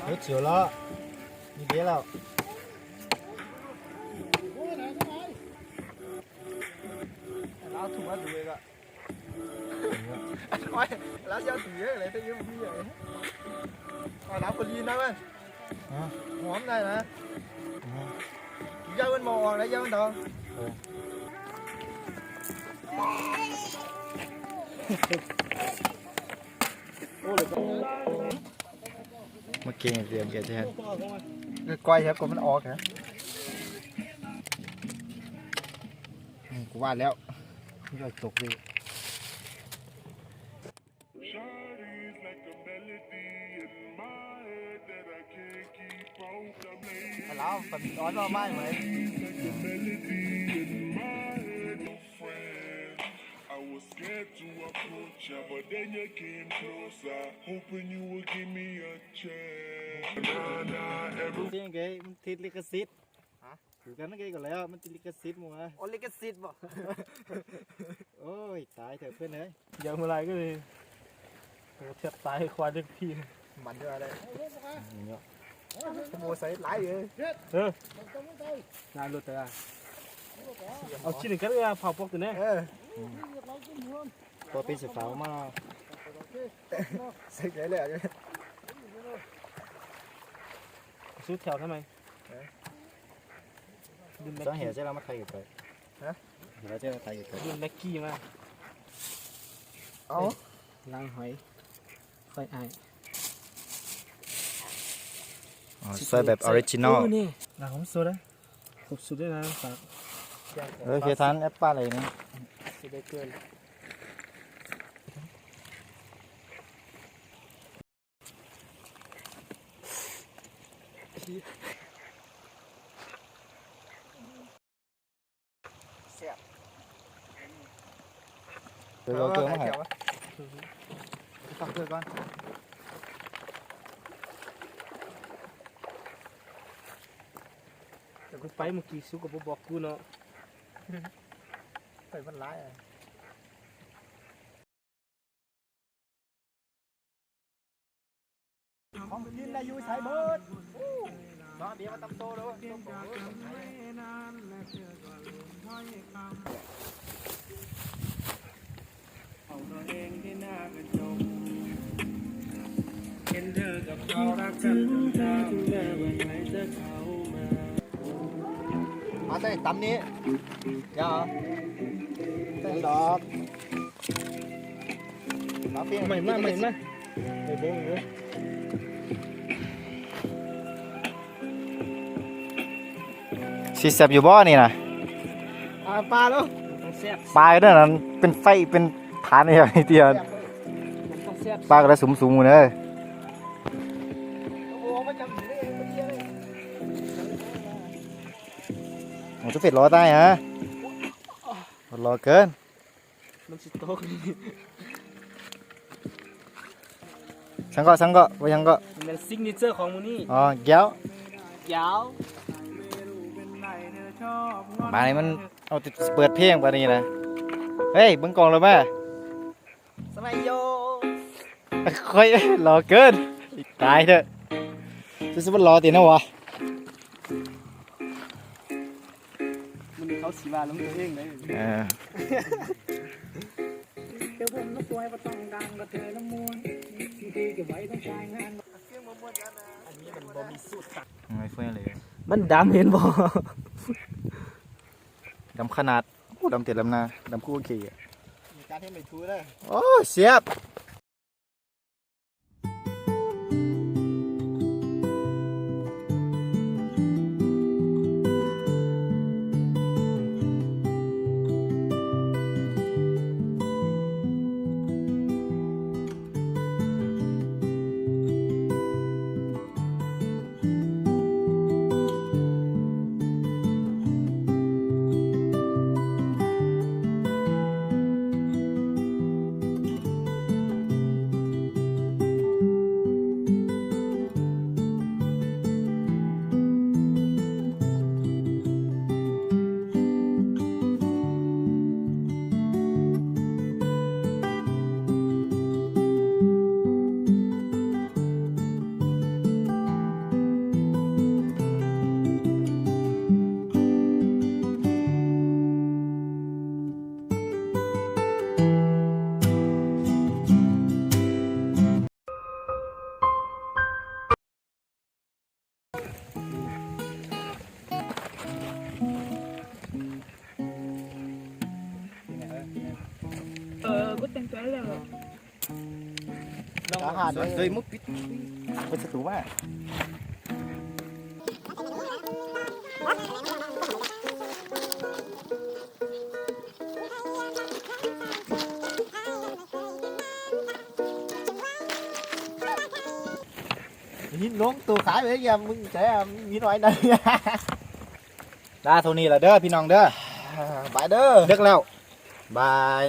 ເຮັດສຽວເລາະ ນີ້ເດ້ແລ້ວ ລາວຖືວ່າດູເອງອະ ລາວຊິເອົາຕີເລີຍ ແຕ່ຍັງບໍ່ມີເລີຍ ເອົາລາວຄົນລີນນະເວີຍ ຮະ ຫອມໄດ້ນະ ຮະ ຢ່າເອີ້ນໝໍອອກນະ ຢ່າເອີ້ນດອກ ເອີ ໂອ້ ມາເກັ່ງເຕຍມແກະແທນ ເອີ ກ້ອຍແທບກໍມັນອອກນະ ອືມ ກູວ່າແລ້ວ ມັນກໍຕົກເລີຍ. ລາວປະດິດອອນເວົ້າມາໄວ້ ເປັນຫຍັງເກ ມັນຕິດລິຂະສິດ ຮະ? ຄືກັນເກກໍແລ້ວ ມັນຕິດລິຂະສິດໝູ່ຫວາ ໂອ ລິຂະສິດບໍ? ໂອ້ຍ ຕາຍເຖາະເພື່ອນເອີຍ ຢ່າເມື່ອຫຼາຍກໍດີ ໂອ້ ແທບຕາຍຄວາຍເດັກພີ້ ມັນເດີໄດ້ ໂອ້ ໃສ່ຫຼາຍເອີຍ ເອີ ຫຼາຍໂລດເຕີ ເອົາຊິນກັນເອີ ເຜົາປົກຕົວນີ້ ເອີ ພໍເປັນສາວມາ ໃສ່ໃຈແລ້ວ ສູ້ແຖວທຳໄມ? ເອີ ດຶງແມັກກີ້ ສາເຫດໃສ່ລາວມາໄທກັນໄປ ຮະ? ເຫັນລາວໃຊ້ມາໄທກັນໄປ ດຶງແມັກກີ້ມາ ເອົາ ເອີ ລ້າງຫອຍ ຂ້ອຍອ້າຍ ອໍ ໃສ່ແບບອໍຣິຈິນອລ ເອີ ນີ້ ລ້າງຂອງສົດເດີ ຄົບສຸດເລີຍນະ ຝາກ ເອີ ເຄທານແອັບປາເລີຍນີ້ ຊິໄດ້ເກີນ ແຊບ ເດີ ເອົາເກືອມາໃຫ້ ເອົາເກືອກ່ອນ ແຕ່ກູໄປມື້ກີ້ ສູກໍບໍ່ບອກກູເນາະ ໄປມັນຫຼາຍ ຂອງກິນລະຢູ່ໃສເບິດ? ເບຍມາຕຳໂຕເດີ ມາໃສ່ຕຳນີ້ ຢ່າ ໃສ່ດອກ ໃໝ່ມາ ໃໝ່ມາ ໄປເບິ່ງເດີ ຊິແຊບຢູ່ບໍ່ນີ້ນະ? ອາ ປາໂລ ຕ້ອງແຊບ ປາເດີນັ້ນ ເປັນໄຟ ເປັນຖານອີ່ຫຍັງນີ້ຕິ ແຊບເລີຍ ມັນຕ້ອງແຊບ ປາກໍໄດ້ສູງໆຢູ່ເດີ ໂອ້ ມັນຈະ ໂອ້ ຈະເຟດລໍຕາຍຫາ ລໍເກີນ ມັນຊິຕົກ ສັງເກາະ ສັງເກາະ ບໍ່ສັງເກາະ ມັນເປັນຊິກເນເຈີຂອງມື້ນີ້ ອໍ ແກ້ວ ແກ້ວ ບາດນີ້ມັນເອົາແຕ່ເປີດເພງບາດນີ້ນະ ເຮີ້ຍ ເບິ່ງກ້ອງເລີຍແມ້ ສະໄໝໂຍ ຂ້ອຍ ລໍເກີນ ຕາຍເຖາະ ຊິ ຊິບໍ່ລໍຕິນະວະ ມື້ນີ້ເຂົາຊິວ່າລຳຕົວເອງເດ້ ເອີ ແຕ່ຜົມນະປ່ວຍບໍ່ຕ້ອງດັງກະເທີລະມ່ວນ ສິ່ງທີ່ເກັບໄວ້ຕ້ອງໃຊ້ງານ ອັນນີ້ມັນບໍ່ມີສູດຕັດ ໄອ້ເຟຍເລີຍ ມັນດຳເຫັນບໍ່? ດຳຂະໜາດ ໂອ້ ດຳແຕ່ດຳນາ ດຳຄືກາງເກງ ມີການເຮັດໄມ້ທູເດີ ໂອ້ ສຽບ. ເປັນໄປແລ້ວ ລອງຫາເດີ ເດີໝົດປິດ ເປີດປະຕູມາ ຫີນລົງໂຕຂາຍໄປແລ້ວ ມຶງແທ້ມີນ້ອຍໃດ ລາເທົ່ານີ້ລະເດີພີ່ນ້ອງເດີ ບາຍເດີ ເດິກແລ້ວ ບາຍ.